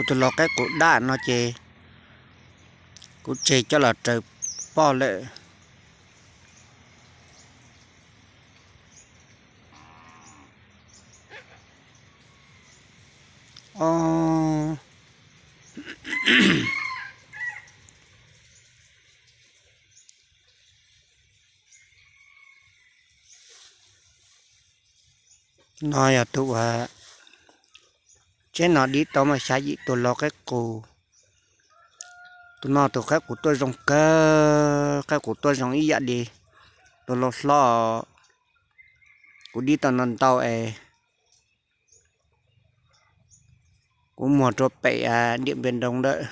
tus lau qaib qus daj no ces kuv tseg coj los raws poj lawm. No yog tus uas tsev no dib tau mas xya yim tus lau qaib qus. Tus no tus qaib qus tuaj zoo kawg, qaib qus tuaj zoo ib yam li tus lau hlob kuv dib tau no ntau es kuv muag rau pem Diam Npiam Nroo lawm.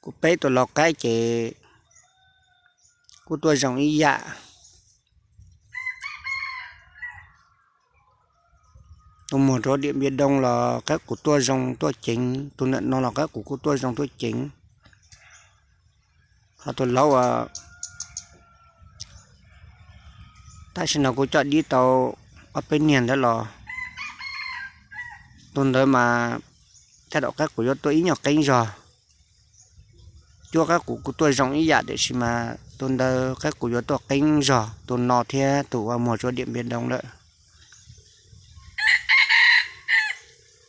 Kuv peb tus lau qaib ces kuj tuaj zoo ib yam. Tus muag rau Diam Npiam Nroo los qaib qus tuaj zoo tuaj ceev, tus ntawm no los qaib qus kuj tuaj zoo tuaj ceev. Ho tus laub uas tam sim no kuv coj dib tau ob peb niag ntawd los tus ntawd mas tej zaum qaib qus yuav tuaj ib nyuag qeeb zog. Cuab qaib qus kuj tuaj zoo ib yam tiam sis mas tus ntawd qaib qus yuav tuaj qeeb zog tus no thiab tus uas muag rau Diam Npiam Nroo lawm.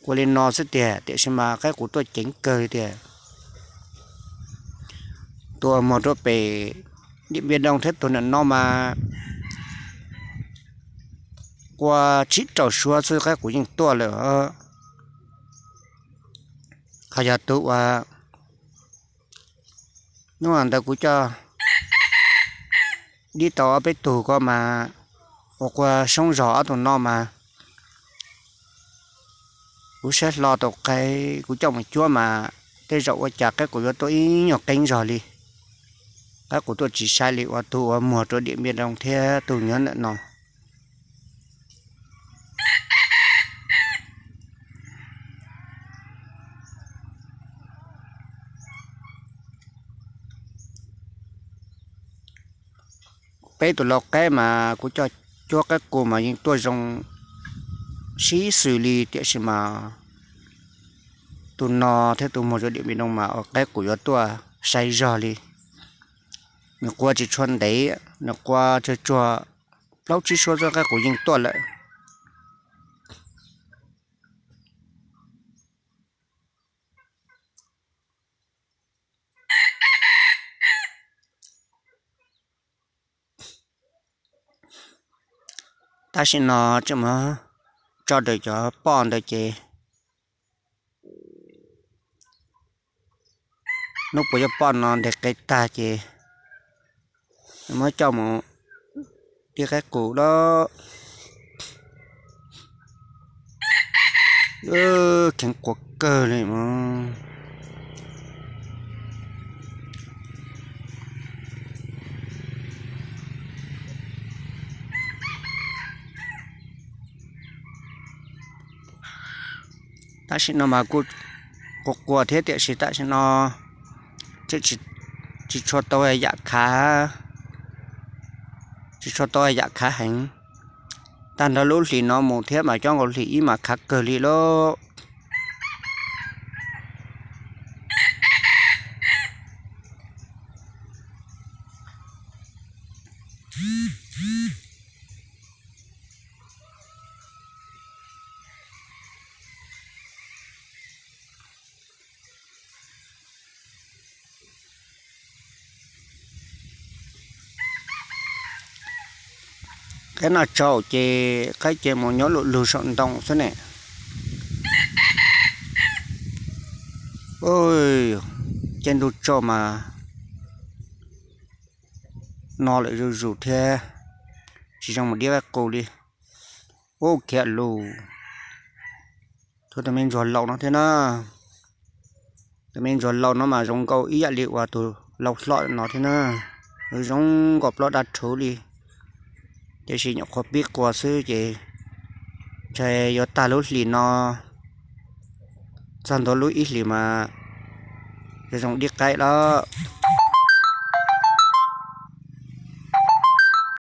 Ua li no xwb tiag tiam sis mas qaib qus tuaj ceev kawg tiag. Tus uas muag rau pem Diam Npiam Nroo thiab tus ntawm no mas ua tsib rau suab xwb qaib qus yeej tuaj lawm. Ho yog tus uas hnub ntawd kuv coj dib tau ob peb tug ko mas ua qua soob zog ob tug no mas kuv saib hlo tau qe, kuv coj mus cuab mas tej zaum ua cas qaib qus yuav tuaj ib nyuag qeeb zog li. Qaib qus tuaj tsis sai li uas tus uas muag rau Diam Npiam Nroo thiab tus nyob ntawm no. Peb tus lau qaib mas kuv coj cuab qaib qus mas yeej tuaj zoo sib xws li tiam sis mas tus no thiab tus muag rau Diam Npiam Nroo mas ua qaib qus yuav tuaj sai zog li. Nws qua tsis tshua ntev, nws qua tsuag tsuag plaub tsib suab xwb qaib qus yeej tuaj lawm. Tam sim no tseem muab tso rau cov poj ntawd ces hnub puas yog poj no ntes qe tag ces muab coj mus dib qaib qus lawm. Kheev quav kawg li mas. Tam sim no mas kuj quas quas thiab tiam sis tam sim no tseem tsis tshua tau yam khav, tsis tshua tau yam khav heev. Tag nrho lub hlis no mus thiab mas cov nkaus hlis ib mas khav kawg li lauj. Qaib no tsaus ces qaib ces mus nyob lug lug saum ntoo xwb ne. Caij ntuj tsaus mas no lawm zuj zus thiab, tsis zoo mus dib qaib qus li. Ub, khiav lug. Tshuav tus me ntsuag laus no thiab na. Tus me ntsuag laus no mas zoo nkauj ib yam li uas tus laus hlob no thiab na. Zoo nkauj plaub dab rhuv li. Tiam sis nyuam qhuav pib quas xwb ces ntshai yuav tag lub hlis no, txog ntua lub ib hlis mas yuav zoo dib qaib lawm.